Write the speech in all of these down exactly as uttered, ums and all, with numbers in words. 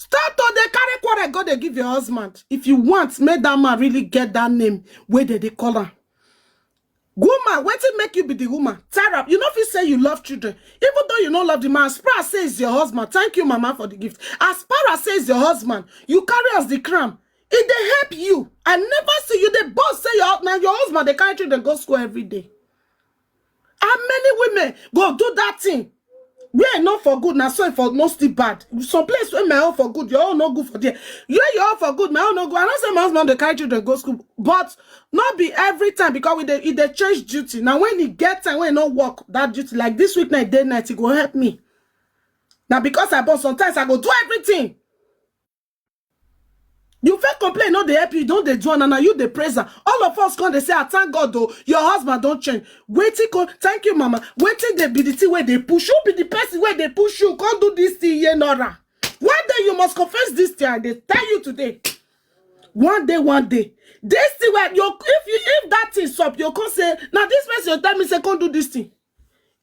Stop to dey carry quarrel go dey give your husband. If you want make that man really get that name wey dem dey call am. Woman, wetin make you be the woman? Tara, you no fit say you love children. Even though you no love the man, as far as say is your husband, thank you, mama, for the gift. As far as say is your husband, you carry as the crown. E dey help you. I never see you dey boast say your, na your husband dey carry children go school every day. How many women go do that thing? Where e no for good, na so e for no still bad. Some place where my own for good, your own no good for there. Where your own for good, my own no good. I know say my husband dey carry children go school, but no be every time, because we dey, e dey change duty. Now when e get time when e no work that duty, like this week night, day night, e go help me. Now because I born, sometimes I go do everything. You fit complain, no dey help you, you don dey do am, and na you dey praise am. All of us come dey say, "Ah, thank God o, your husband don change." Wetin come, thank you, mama. Wetin dey be the thing wey dey push you? Be the person wey dey push you come do this thing here, Nora. One day you must confess this thing. I dey tell you today. One day, one day, this thing wey you, if you, if that thing stop, you come say, "Na this person you tell me say come do this thing."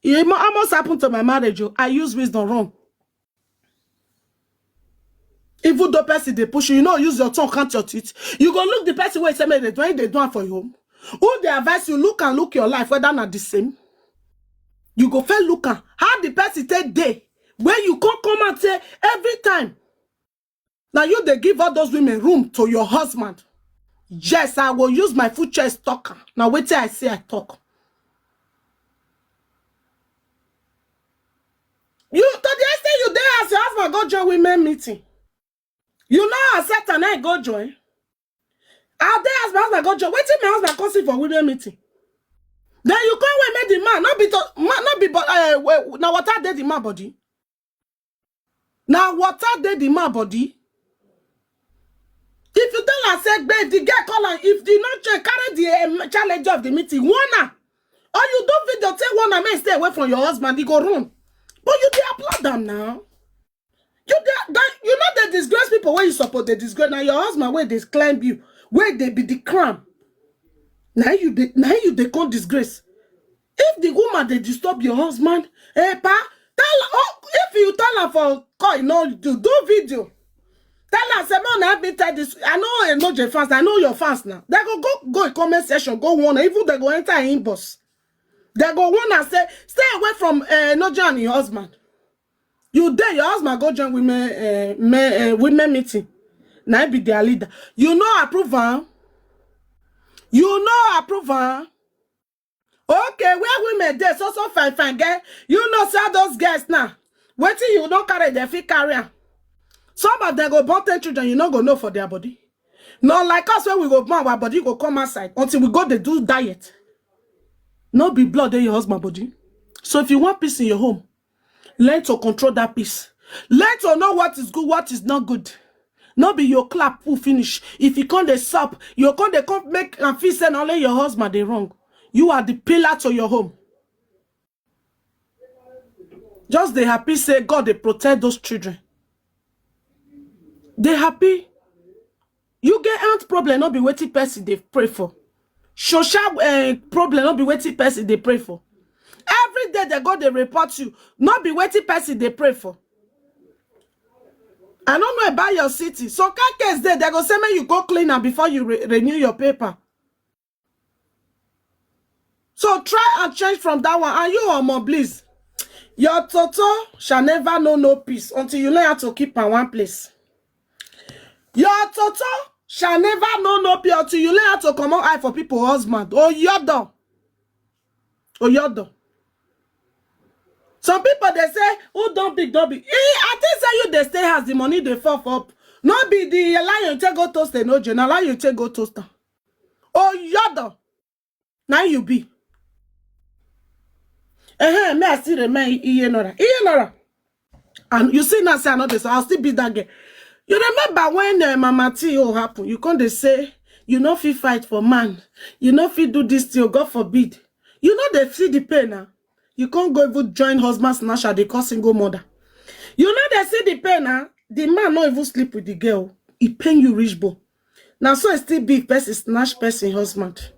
E mo-, almost happened to my marriage o. I use wisdom run. Even though person dey push you, you no use your tongue count your teeth. You go look the person wey say make dem do am, e dey do am for your home. Who dey advise you? Look and look your life, whether na the same. You go first look am. How the person take dey? When you come, come and say every time. Now you dey give all those women room to your husband. Yes, I will use my full chest talk am. Now wetin I say I talk. You, to the extent you dey as your husband go join women meeting. You no accept and I go join. I dey as my husband go join. Wetin my husband come see for women meeting? Then you come wey make the man, not be to, man, not be, but uh, na water dey the man body. Na water dey the man body. If you tell am say, "Babe, the girl call am," if the no change, carry the um, challenge of the meeting, warn am. Or you do video, take warn am, make e stay away from your husband, he go run. But you dey applaud am now. You dey, that, you know they disgrace people wey you suppose dey disgrace. Now your husband wey dey climb you, wey dey be the crown. Now you dey, now you dey come disgrace. If the woman dey disturb your husband, eh, pa, tell, oh, if you tell am for call, you no do, do video. Tell am say, "No, na me tell this. I know Enoje fans. I know your fans now." They go go go in comment section, go warn am. Even they go enter her inbox. They go warn am say, "Stay away from uh, Enoje and your husband." You dey, your husband go join women uh, men, uh, women meeting. Now be their leader. You no approve am. You no approve am. Okay, where women dey so so fine fine girl. You know say those girls now. Wetin you don carry, dem fit carry am. Some of them go born ten children, you no go know for their body. Not like us when we go born, our body go come outside until we go dey do diet. No be blood dey your husband body. So if you want peace in your home, learn to control that peace. Learn to know what is good, what is not good. No be your clap who finish. If you come dey sup, you come dey come make am feel say na only your husband dey wrong. You are the pillar to your home. Just dey happy say God dey protect those children. Dey happy. You get health problem, no be wetin person dey pray for. Social uh, problem, no be wetin person dey pray for. Every day they go dey report you, no be wetin person dey pray for. I no know about your city. Some kind case dey, they go say make you go clean am before you re renew your paper. So try and change from that one. And you, omo, please. Your toto shall never know no peace until you learn how to keep am one place. Your toto shall never know no peace until you learn how to comot eye for people husband. Oyodo. Oyodo. Some people dey say, "Who don big don big." E, I think say you dey stay house, the money dey fall for up. No be the lion take go toast Enoje, na lion take go toast am. Oyodo. Now you be. Eh, me I still remain Iyenora. Iyenora. And you see now say I know this, I'll still be that girl. You remember when uh, Mama T O happen? You come dey say, "You no fit fight for man. You no fit do this thing, oh, God forbid." You know they feel the pain now. You can't go even join husband snatcher, they call single mother. You know they see the pain now. The man no even sleep with the girl. He pain you rich bone. Now so it still be if person snatch person husband.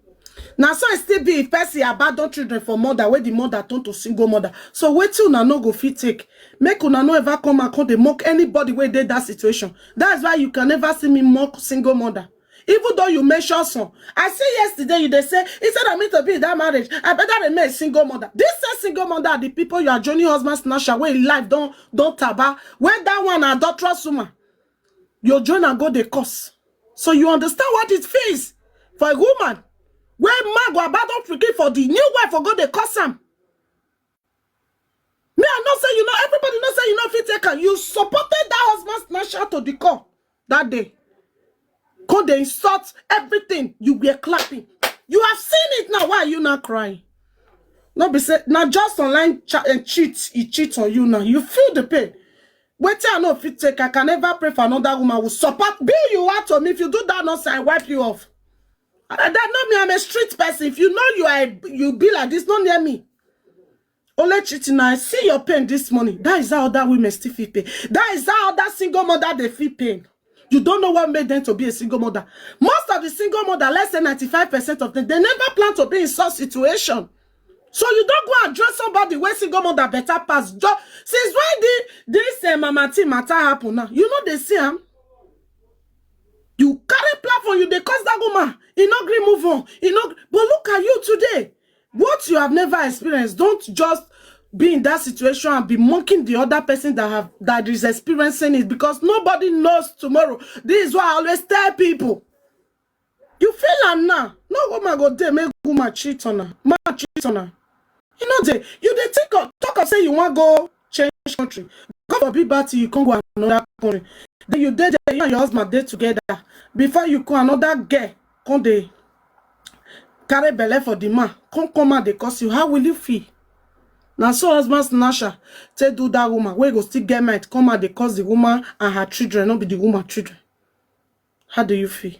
Na so e still be if person abandon children for mother, wey the mother turn to single mother. So wetin una no go fit take? Make una no ever come and come dey mock anybody wey dey that situation. That's why you can never see me mock single mother. Even though you mention some, I see yesterday you dey say, instead of me to be in that marriage, I better remain a single mother. This same single mother, the people you are joining husband snatcher, wey life don don taba, wey that one na adulterous woman, you join and go dey curse. So you understand what it feels for a woman wey man go abandon pikin for the new wife for go dey curse am. Me, I know say you know, everybody know say you no fit take am. You supported that husband snatcher to the core that day. Come dey insult everything. You were clapping. You have seen it now. Why are you not crying? No be say na just online cha- eh, cheat, he cheat on you now. You feel the pain. Wetin I no fit take, I can never pray for another woman who support. Bill, you out to me. If you do that nonsense, I wipe you off. I don't know me. I'm a street person. If you know you are, you be like this, not near me. Only cheating. I see your pain this morning. That is how other women still feel pain. That is how other single mother they feel pain. You don't know what made them to be a single mother. Most of the single mother, let's say ninety-five percent of them, they never plan to be in such situation. So you don't go and dress somebody where single mother better pass. Jo- Since when the this uh, Mama T matter happen now? You know they see him. You carry platform, you dey cause that woman. He no gree move on. He no. But look at you today. What you have never experienced, don't just be in that situation and be mocking the other person that have that is experiencing it, because nobody knows tomorrow. This is why I always tell people. You feel am now. No woman go dey make woman cheat on her. Man cheat on her. You know, they, you dey think of, talk of say you wan go change country. God forbid bad thing, you come go another country. Then you dey there, you and your husband dey together. Before you come, another girl come dey carry belle for the man. Come come out dey curse you. How will you feel? Na so husband snatcher take do that woman. Wey go still get mind come out dey curse the woman and her children, no be the woman children. How do you feel?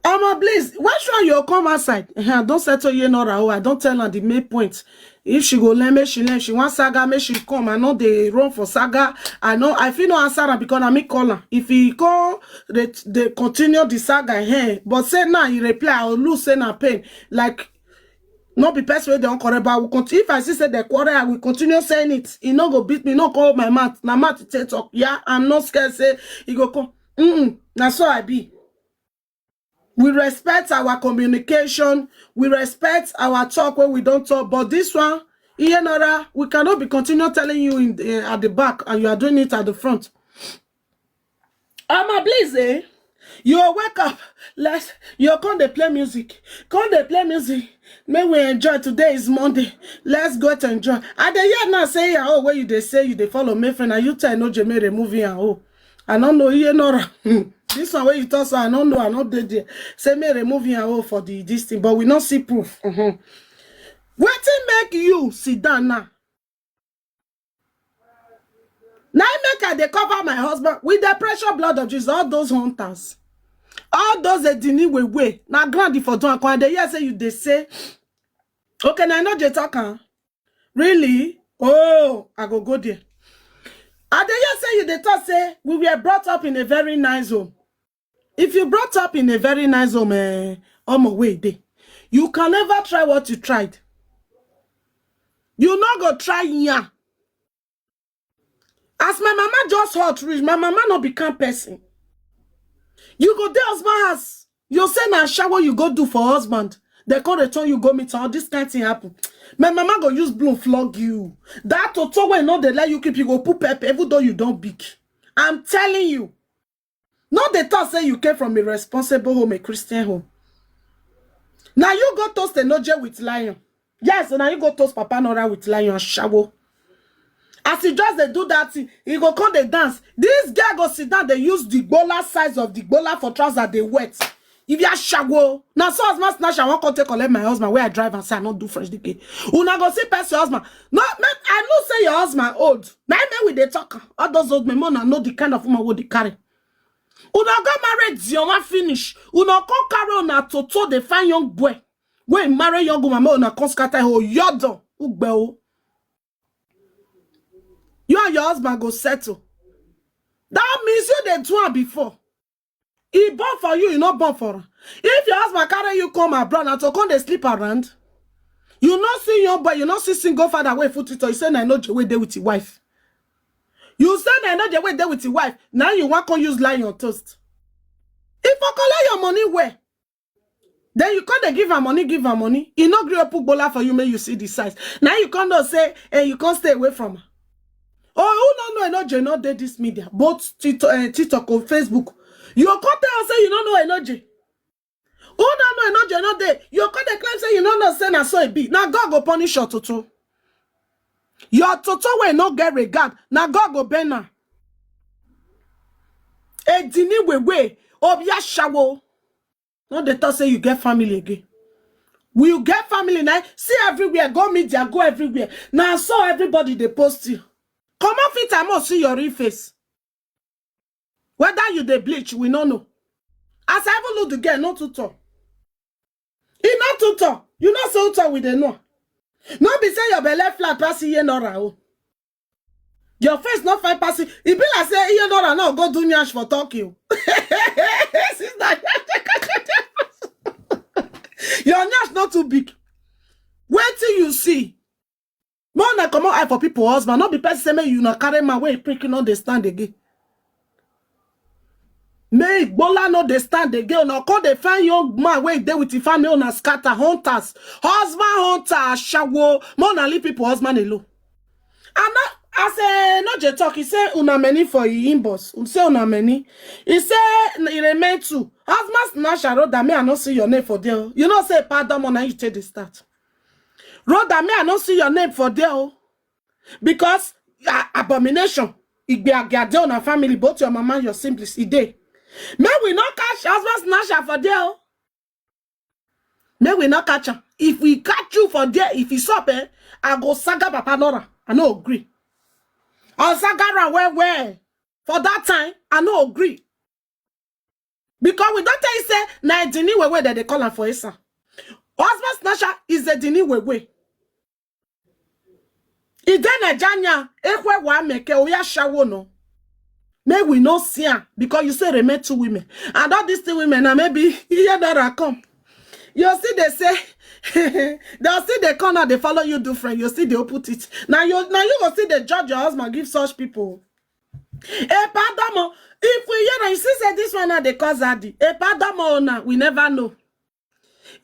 Omo, please, which one you come outside? Eh, I don settle you, Nora. Oh, I don tell her the main point. If she go learn, make she learn. She want saga, make she come. I know they run for saga. I know, I feel no answer her because I me call her. If he call, they, they continue the saga. Hey, but say now he reply, I will lose say na pain. Like, no be person wey dey on quarrel, but I will continue. If I see say they quarrel, I will continue saying it. He no go beat me, no call my mouth. Na mouth take talk. Yeah, I'm not scared say he go come. Mm-mm. Na so I be. We respect our communication. We respect our talk when we don't talk. But this one, Iyenora, we cannot be continue telling you in the, at the back and you are doing it at the front. Ama, please, eh? You wake up, let's, you come dey play music. Come dey play music. May we enjoy. Today is Monday. Let's go to enjoy. I dey hear now say, yeah, oh, where you dey say you dey follow me friend, and you tell no Jeme remove your oh. I don't know here, Nora. This one where you talk, so I don't know. I not dey there. Say me remove your oh for the this thing, but we not see proof. Mm-hmm. Wetin make you sit down now? Now I make I dey cover my husband with the precious blood of Jesus. All those hunters, all those Edini way way. Now grandi for don and they hear say you dey say, okay, now I know they talk, huh? Really? Oh, I go go there. And they hear say you dey talk say we were brought up in a very nice home. If you brought up in a very nice home, eh, omo wey dey, you can never try what you tried. You no go try yan. As my mama just hot reach, my mama no become person. You go dey husband house. You say na shower you go do for husband. They come return you go meet all this kind thing happen. My mama go use broom flog you. That toto wey no dey let you keep, you go put pepper even though you don't big. I'm telling you. No dey talk say you came from a responsible home, a Christian home. Now you go toast Enoje with lion. Yes, now you go toast Papa Nora with lion shower. As he just dey do that thing, he go come dey dance. This girl go sit down, they use the gbola size of the gbola for trouser, they wet. If you are shower, now so as my snatch, I want come take collect my husband where I drive and say I not do French D K. Una go see person husband. No, man, I know say your husband old. Now me we dey talk. All those old men, man, I know the kind of woman wey they carry. Una go marry Zion finish. Una come carry una toto dey find young boy. When marry young woman, make una come scatter ho yodon. Ugbe o. You and your husband go settle. That means you dey do am before. He born for you, you no born for am. If your husband carry you come abroad, na to come dey sleep around. You no see young boy, you no see single father wey foot it, you say na Enoje wey dey with his wife. You say na Enoje wey dey with his wife. Now you wan come use lie on toast. If I collect your money, where? Then you come dey give am money, give am money. He no gree open gbola for you, make you see the size. Now you come know say, and you come stay away from her. Oh, who no know Enoje no dey this media? Both TikTok, uh, TikTok or Facebook. You come tell us say you no know Enoje. Who no know Enoje no dey? You come dey claim say you no know say na so e be. Now God go punish your toto. Your toto wey no get regard. Now God go bend am. Edini wewe, obi ashawo. No dey talk say you get family again. Will you get family now? See everywhere, go media, go everywhere. Now so everybody dey post you. Come on, fit I must see your real face. Whether you dey bleach, we no know. As I even look the girl, not too tall. He not too tall. You know so tall with the no. No be say your belly flat pass here nor o. Your face not fine pass it. E be like say here nor no go do nyash for Tokyo. Sister, your nyash not too big. Wait till you see. More na comot eye for people husband. Not be person say make you na carry man wey prick no dey stand again. Make gbola no dey stand again. Una come dey find young man wey dey with him family, una scatter hunters. Husband hunter, ashawo. More na leave people husband alone. And now, as a no je talk, he say una many for him inbox. He say una many. He say he remain two. Husband snatch a road that me I no see your name for there. You know say pardon more na you take the start. Road that me I no see your name for there. Oh. Because uh, abomination. Igbe agiade on our family, both your mama and your siblings, e dey. May we not catch husband snatcher for there. Oh. May we not catch her. If we catch you for there, if it's up, eh, I go saga Papa Nora. I no agree. I'll saga her where where. For that time, I no agree. Because we don't tell you say na Edini wewe that they call am for Esa. Husband snatcher is Edini wewe. Ide na janya ekwe wa meke oya shawo no. May we no see am because you say remain two women. And all these two women now maybe here that I come. You see they say they see they come out they follow you do friend. You see they put it. Now you now you go see they judge your husband give such people. Epadomo, if we hear and you see say this one now they cause Adi. Epadomo now we never know.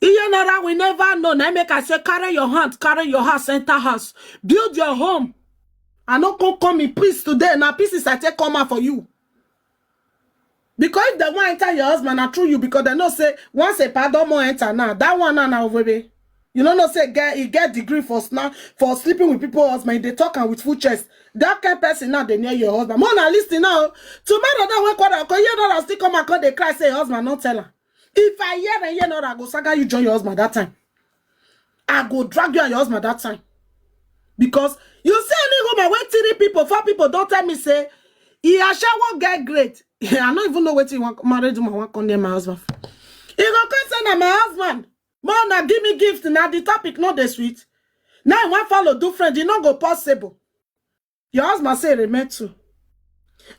Iyenora we never know. Now make I say carry your hand, carry your house, enter house, build your home. I no come come in peace today. Now pieces I take come out for you. Because if the one enter your husband, I true you because they know say once a pardon more enter now, that one now now baby. You know no say get he get degree for sna for sleeping with people husband. They talk and with full chest. That kind person now they near your husband. More na listen now. Tomorrow now when quarter, you know still come and come they cry say husband not tell her. If I hear and hear not, I go saga you join your husband that time. I go drag you and your husband that time. Because you see any woman wey three people, four people don't tell me say he ashawo get great. I don't even know what you want married woman want come near my husband. He go come say na my husband. More na give me gift na the topic not the sweet. Now I want follow do friend, e no go possible. Your husband say remain two.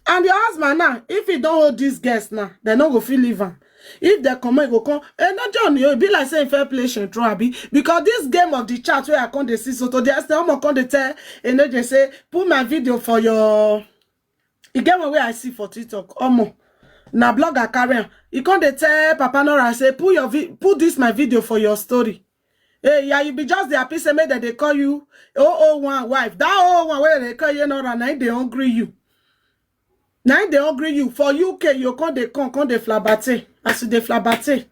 And your husband now, if he don't hold these guests now, they no go feel leave am. If they come, he go come. And not John, you be like saying fair play and throw abi. Because this game of the chat where I come they see so to the extent I'm come they tell and they say put my video for your. You get one way I see for TikTok. Omo, na blogger carry am. He come they tell Papa Nora say put your vi- put this my video for your story. Hey, yeah, you be just the happy say make that they call you oh oh one wife. That oh oh one where they call you Nora, now they hungry you. Now they hungry you. For U K, you come they come come they flabate. As you they flabate,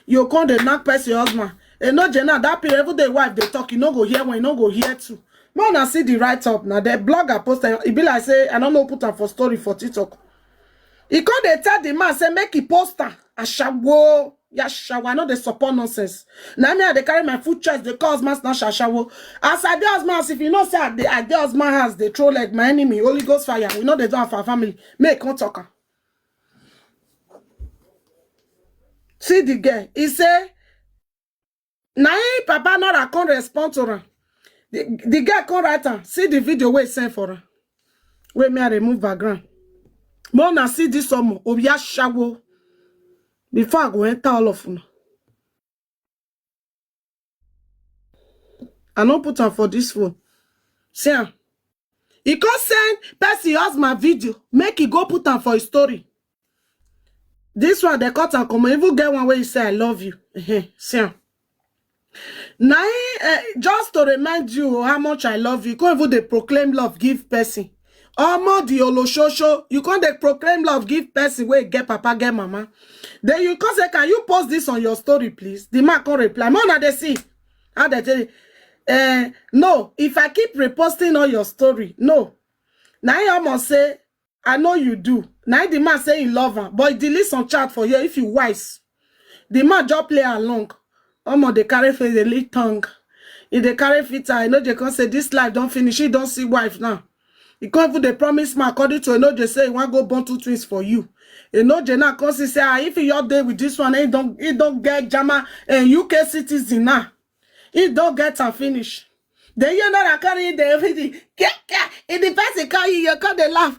you come they knock person husband. And no Jenna, that period every day wife they talk, you no go hear when you no go hear too. Man, I see the write up now. The blogger post it be like say I don't know put am for story for TikTok. He come they tell the man say make he poster. Ashawo, yashawa, no they support nonsense. Now me I they carry my food chest they cause mass na shashawo. As I dey husband house, if you know say I dey I dey husband house they throw like my enemy Holy Ghost fire. We know they don't have our family. Make come talk am. See the girl. He say na him Papa Nora come respond to am. The, the girl come write am. See the video wey he send for am. Wey me I remove background. Mona see this omo obi ashawo. Before I go enter all of una. I no put am for this phone. See am. He come send person husband video, make he go put am for his story. This one, they cut and come. Even get one where he say, "I love you." Ehen, see am. Now, uh, just to remind you how much I love you, you can't even dey proclaim love, give person. Omo the oloshoso, you can't dey proclaim love, give person where get papa, get mama. Then you come say, "Can you post this on your story, please?" The man can't reply. More na they see. How they tell you? Eh, no, if I keep reposting on your story, no. Now I must say, "I know you do." Now the man say he love her, but he delete some chat for here if you wise. The man just play along. Omo, they carry face, they lick tongue. If they carry fit, I know they can say this life don't finish. He don't see wife now. He can't even they promise me according to, you know, they say he want go born two twins for you. You know, they not come see say, "Ah, if you your day with this one, he don't, he don't get Jama and U K citizen now. He don't get and finish." Then you know that carry the everything. Kia, kia. If the person call you, you call the laugh.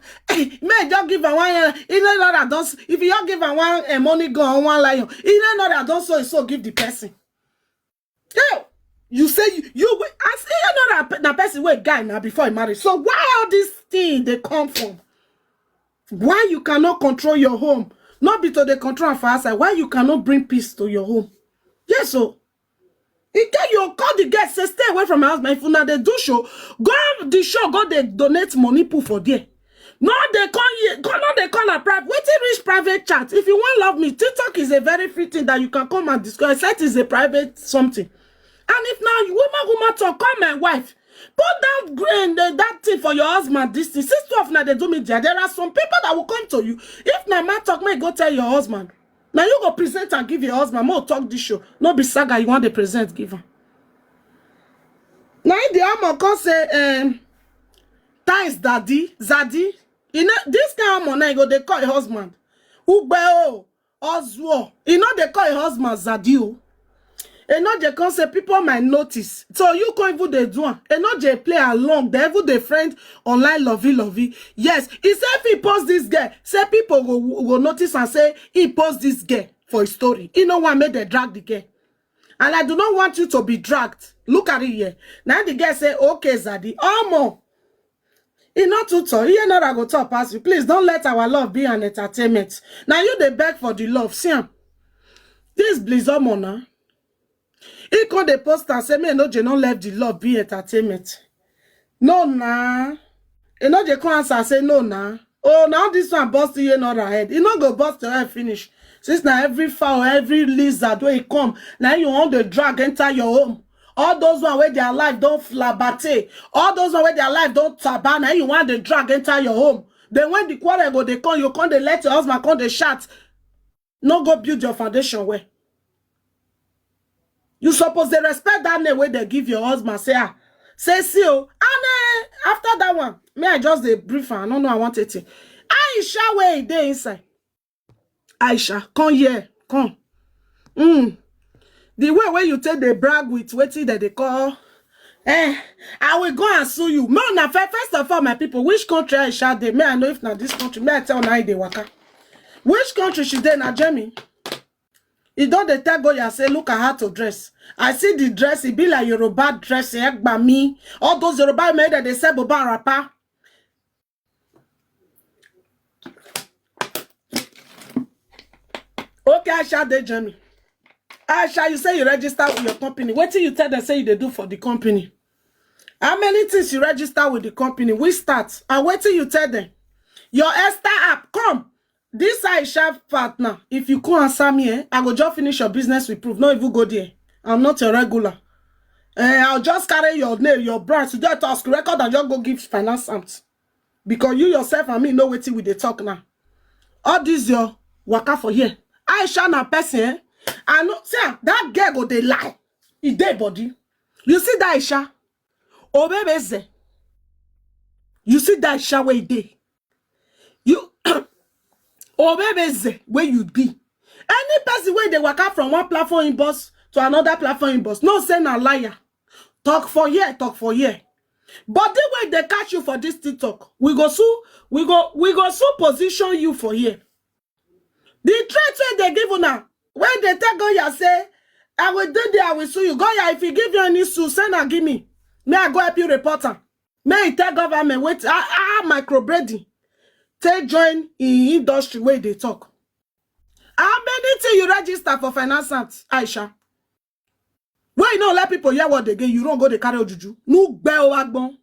May just give a one. You know that don't. If you don't give a one a money gun or one lion, you know that don't so so give the person. Hey, you say you, you will- I say you know that pe- that person wey guy now before he marry. So why all this thing they come from? Why you cannot control your home? Not be to the control for outside. Why you cannot bring peace to your home? Yes, so he tell you call the girl say stay away from my husband. If una dey do show, go the show, go dey donate money put for there. No, they call you, call, no, they call her private. Wetin reach private chat? If you want love me, TikTok is a very free thing that you can come and discuss. Except it's a private something. And if now woman, woman talk, call my wife. Put that grain, the, that thing for your husband. This thing, since two of now they do media, there are some people that will come to you. If na man talk, may go tell your husband. Now you go present and give your husband. More talk this show. No be saga you want the present give him. Now the Omo come say, um, thanks, daddy, zaddy. You know this kind of money go they call your husband. Ugbe o, Ozuo. You know they call your husband zaddy o. You know they come say people might notice. So you can't even they do am. You know they play along. They even they friend online lovey lovey. Yes, he say if he post this girl, say people go, go notice and say he post this girl for his story. He no one make they drag the girl. And I do not want you to be dragged. Look at it here. Now the girl say, okay, Zaddy, Omo. He not too tall. He not go top pass you. Please don't let our love be an entertainment. Now you they beg for the love. See am. This Blizz Omo now. He come the post and say, me no, they not let the love be entertainment. No, nah. You know, they come answer and say, no, nah. Oh, now this one bust you not head. You not go bust your head finish. Since now every fowl, every lizard where he come, now you want the drag enter your home. All those one where their life don't flabate. All those one where their life don't taba, now you want the drag enter your home. Then when the quarrel go, they come, you come, they let your husband come, they shut. No go build your foundation where. You suppose they respect that name where they give your husband. Say, ah, say, see, oh. And eh, after that one, me, I just dey brief am. I don't know, I want it. Aisha, where he dey inside? Aisha, come here, come. Mm. The way where you take the brag with wetin that they call, eh, I will go and sue you. No, na fir-, first of all, my people, which country Aisha dey? May I know if na this country? May I tell na they waka? Which country she dey? Na Germany. He don dey tell Goya say, look at how to dress. I see the dress, e be like Yoruba dress, eh, gba me. All those Yoruba men that they sell buba and wrapper. Okay, Aisha dey Germany. Aisha, you say you register with your company. Wetin you tell them say you dey do for the company? How many things you register with the company? We start. And wetin you tell them? Your Esther app, come. This Aisha part now, if you come answer me, eh, I go just finish your business with proof. No even go there. I'm not a regular. Eh, I'll just carry your name, your brand, to just ask record and just go give finance out. Because you yourself and me know wetin we dey talk now. All this your waka for here. Aisha na person, eh? I know, see, ah, that girl go dey lie. E dey body. You see that Aisha? Obebeze. You see that Aisha where e dey? You, Obebeze, where you be? Any person where they waka from one platform inbox to another platform inbox, no say na liar. Talk for here, talk for here. But the way they catch you for this TikTok, we go sue, we go, we go sue position you for here. The threat wey dey give una, wey dey tell Goya say, "I will do there, I will sue you." Goya, if he give you any sue, send am give me. May I go help you report am. May he tell government, wait, ah, ah, microblading. Take join in industry wey dey talk. How many things you register for finance act, Aisha? Wey you no let people hear word again, you don't go dey carry ojuju. No gbẹ o agbon.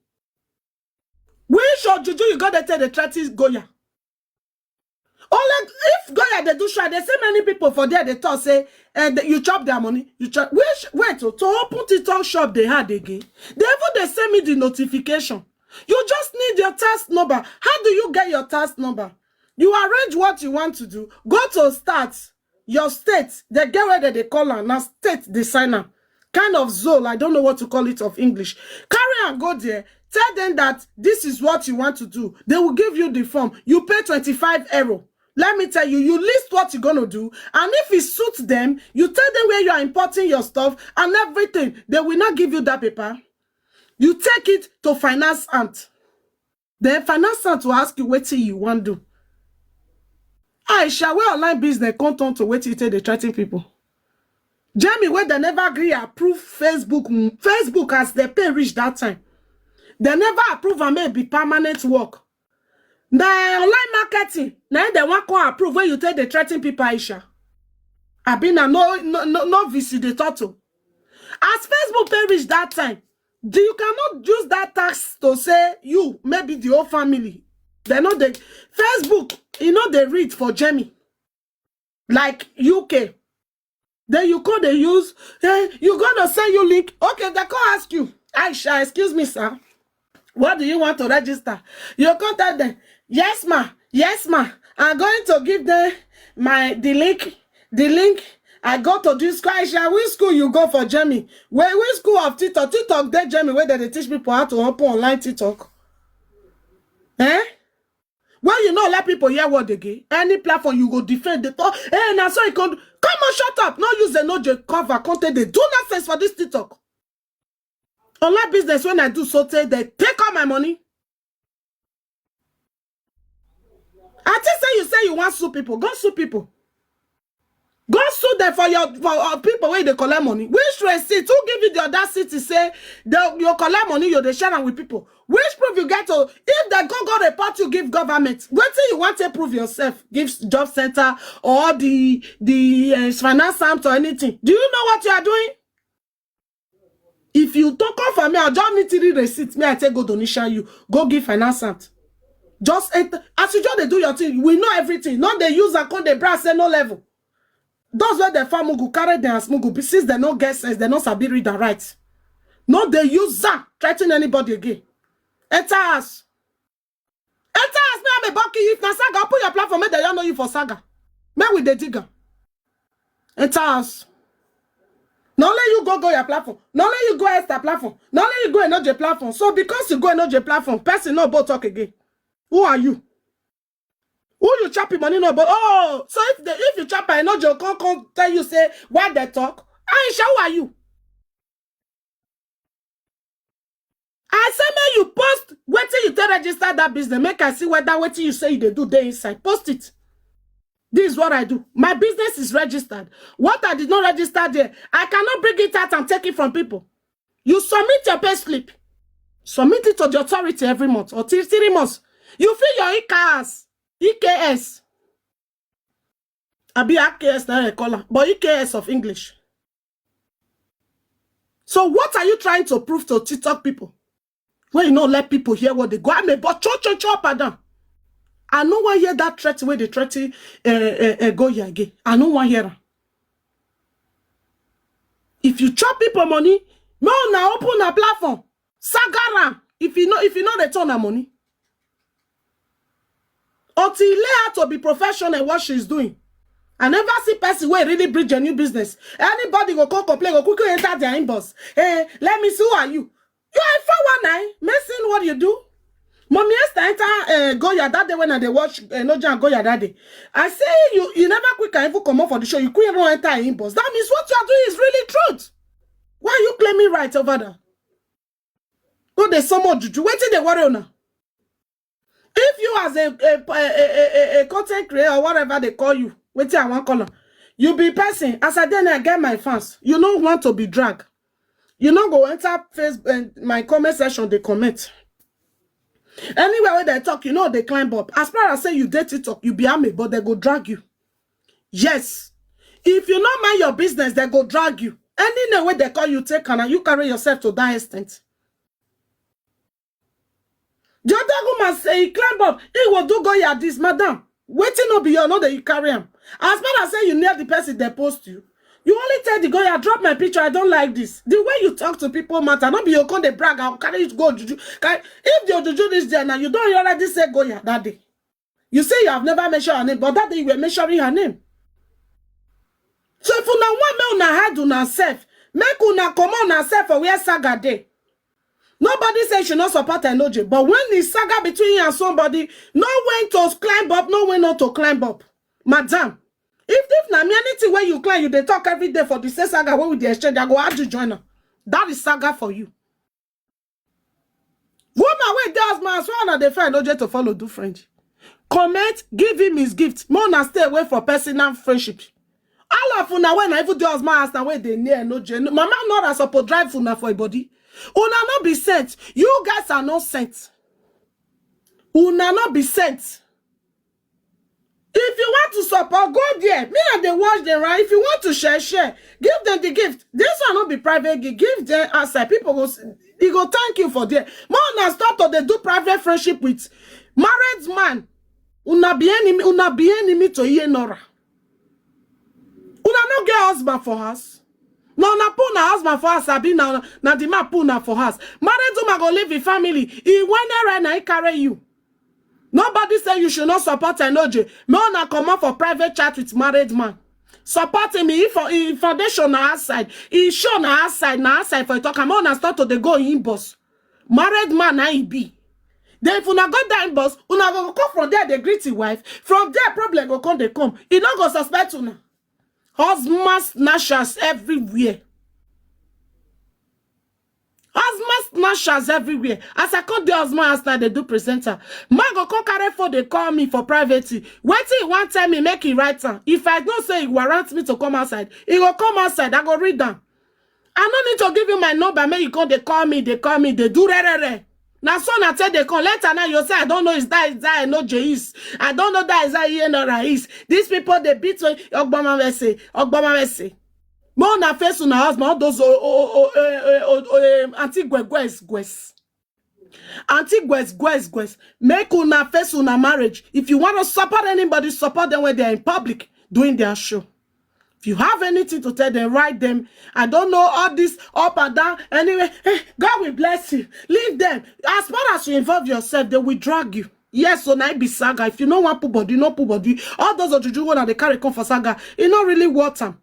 Which ojuju you go dey take dey threaten Goya? Only if Goya dey do shrine, they see many people for there, they talk say, and you chop their money, you chop. Which, wait, to, to open TikTok shop they had again. They even they send me the notification. You just need your tax number. How do you get your tax number? You arrange what you want to do. Go to start. Your state, they get where they, they call am. Now state they sign am. Kind of zone, I don't know what to call it of English. Carry and go there. Tell them that this is what you want to do. They will give you the form. You pay twenty-five euro. Let me tell you, you list what you're gonna do. And if it suits them, you tell them where you are importing your stuff and everything. They will not give you that paper. You take it to finance aunt. Then finance aunt will ask you wetin you wan do. Aisha, wey online business come turn to wetin you take dey threaten people. Jamie, wey dem never gree approve Facebook, mm, Facebook as dem pay reach that time. Dem never approve am make e be permanent work. Na online marketing, na im dem wan come approve wey you take dey threaten people, Aisha. Abi na no, no, no, no V C dey talk to. As Facebook pay reach that time, do you cannot use that tax to say you, maybe the whole family. They know the Facebook, you know they read for Jamie. Like U K. Then you go dey use, eh, you gonna send you link. Okay, they come ask you, "Aisha, excuse me, sir. What do you want to register?" You come tell them, "Yes, ma, yes, ma. I'm going to give them my the link, the link. I go to this school." Aisha, which school you go for Jamie? Where, which school of TikTok? TikTok dey Jamie where they teach people how to open online TikTok. Eh? When you no let people hear word again, any platform you go defend the talk. Hey, now so you can come on, shut up. No use the no J cover content. They do nonsense for this TikTok. Online business when I do so tey, they take all my money. I think say you say you want sue people. Go sue people. Go sue them for your for uh, people where they collect money. Which receipt? Who give you the audacity say they, you collect money, you dey share am with people? Which proof you get to, if they go go report you, give government. Wetin you want to prove yourself? Give job center or the the uh, finance aunt or anything. Do you know what you are doing? If you talk off for me, I just need three receipt. Me, I take go donation you. Go give finance aunt. Just enter. As you just dey do your thing, we know everything. Not they use and come dey brag say no level. Those where the farm go carry them as mugu, since they no get sense, they no sabi read and write. No, they use that threaten anybody again. Enter us. Enter us, me, I'm a bucky. If na saga, open your platform, make they don't know you for saga. Make we dey dig am. Enter us. Na only you go go your platform. Na only you go Esther platform. Na only you go Enoje platform. So because you go Enoje platform, person no go talk again. Who are you? Who you chop him money no? But oh, so if the if you chop, I know Joe come come tell you say why they talk. Aisha, who are you? I say make you post wetin you take register that business. Make I see whether wetin you say you dey do dey inside. Post it. This is what I do. My business is registered. What I did not register there, I cannot bring it out and take it from people. You submit your pay slip. Submit it to the authority every month or three, three months. You fill your E K S, E K S. Abi A K S na I call am, but E K S of English. So what are you trying to prove to TikTok people? When you no let people hear what they go, I'm a but cho cho cho up and down. I no wan hear that threat wey they threaten uh, uh, uh, go here again. I no wan hear am. If you chop people money, no, na open a platform. Saga am. If you no, if you no return her money, until he learn how to be professional in what she's doing. I never see person wey really bring genuine business. Anybody go come complain, go quickly enter their inbox. Hey, let me see, who are you? You are a four one nine. Mason, what do you do? Mommy Esther enter uh, Goya that day when I dey watch uh, Noja and Goya that day. I say you you never quick and even come up for the show. You quick run enter her inbox. That means what you are doing is really truth. Why are you claiming right over there? Go dey summon juju. Wetin dey worry una? If you as a a, a, a, a content creator or whatever they call you, Wetin I wan call am? You be person, as I dey now, I get my fans. You no want to be drag. You no go enter Facebook, eh, my comment section, dey comment. Anywhere where they talk, you know they climb up. As far as say you dey TikTok, you be army, but they go drag you. Yes. If you no mind your business, they go drag you. Any name where they call you, take am, and you carry yourself to that extent. The other woman say he climb up, he will do Goya this, madam. Wetin no be your, no dey you carry am. As far as say you near the person they post you, you only tell the Goya, "Drop my picture, I don't like this." The way you talk to people matter, no be you come dey brag, "I'll carry it go juju." Carry, if the juju reach there now, you don't already say Goya that day. You say you have never mentioned her name, but that day you were mentioning her name. So if una want make una hide una self, make una comot una self for where saga dey. Nobody say she no support Enoje, but when the saga between you and somebody, no when to climb up, no when not to climb up. Madam, if, if na me, anything where you climb, you dey talk every day for the same saga wey we dey exchange, I go add you join am. That is saga for you. Woman wey dey husband house, why una dey find Enoje to follow do friend? Comment, give him his gift. Make una stay away for personal friendship. All of una wey na even dey husband house na wey dey near Enoje. Mama Nora suppose drive una for a body. Una no be sent. You guys are not sent. Una no be sent. If you want to support, go there. Me and they watch them, right? If you want to share, share. Give them the gift. This one no be private gift. Give them outside. People go, s- he go thank you for there. More una stop to dey do private friendship with married man. Una be enemy. Una be enemy to Iye Nora. Una no get husband for house. Na una put una husband for house, abi na, na the man put una for house. Married woman go leave the family. He went there and he carry you. Nobody say you should not support Enoje. Make una comot for private chat with married man. Support him. If for, if foundation na outside, he show na outside, na outside for talk. Make una start to dey go inbox. Married man na he be. Then if una go down inbox, una go come from there, they greet his wife. From there, problem go come, they come. He no go suspect una. Husband snatchers everywhere. Husband snatchers everywhere. As I come the husband house now, they do presenter. Man go come carry phone, they call me for private. Wetin he want tell me, make he write am. If I know say he warrant me to come outside, he go come outside. I go read am. I no need to give you my number. Make you come, they call me, they call me, they do re re re. Now so na tell they come. Later now you say, "I don't know is that, is that I know Jay is. I don't know that is that Iye Nora is." These people, they beat me. Ogboma Mese, Ogboma Mese. More na face una husband, all those oh, oh, oh, eh, eh, oh, oh, eh, Auntie Gwegwes, Gwes. Auntie Gwes, Gwes, Gwes. Make una face una marriage. If you want to support anybody, support them when they are in public doing their show. If you have anything to tell them, write them. I don't know all this up and down. Anyway, eh, God will bless you. Leave them. As far as you involve yourself, they will drag you. Yes, so now it be saga. If you no want put body, no put body. All those of you wanna they carry come for saga, it not really worth them.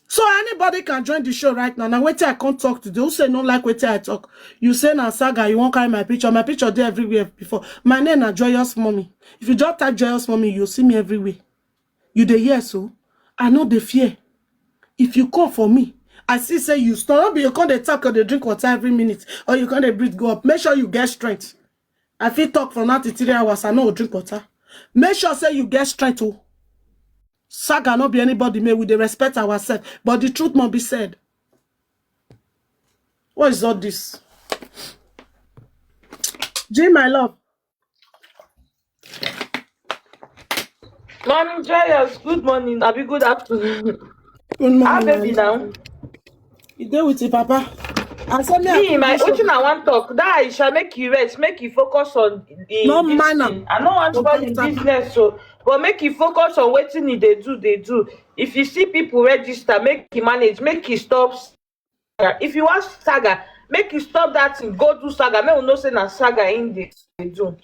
So anybody can join the show right now. Now wait till I can't talk today. Who say no like wait till I talk? You say na saga, you won't carry my picture. My picture there everywhere before. My name na Joyous Mommy. If you just type Joyous Mommy, you'll see me everywhere. You dey hear so? I know the fear. If you come for me, I see say you stop. Don't be you come dey talk or dey drink water every minute, or you come dey breathe go up. Make sure you get strength. I fit talk for now till three hours. I no go drink water. Make sure say you get strength. Oh, saga no be anybody. May we dey respect ourselves, but the truth must be said. What is all this? Jay, my love. Morning, Joyous. Good morning. Abi good afternoon. Good How morning, baby my love. Now? You dey with your papa? I said me. I Me, come my this show. Wetin I want talk. That Aisha, make you rest, make you focus on the No this man am. Thing. I no want No spoil the man am. Business, so but make you focus on wetin e dey do, dey do. If you see people register, make you manage, make you stop. If you want saga, make you stop that thing. Go do saga. Make we know say na saga in dey dey do.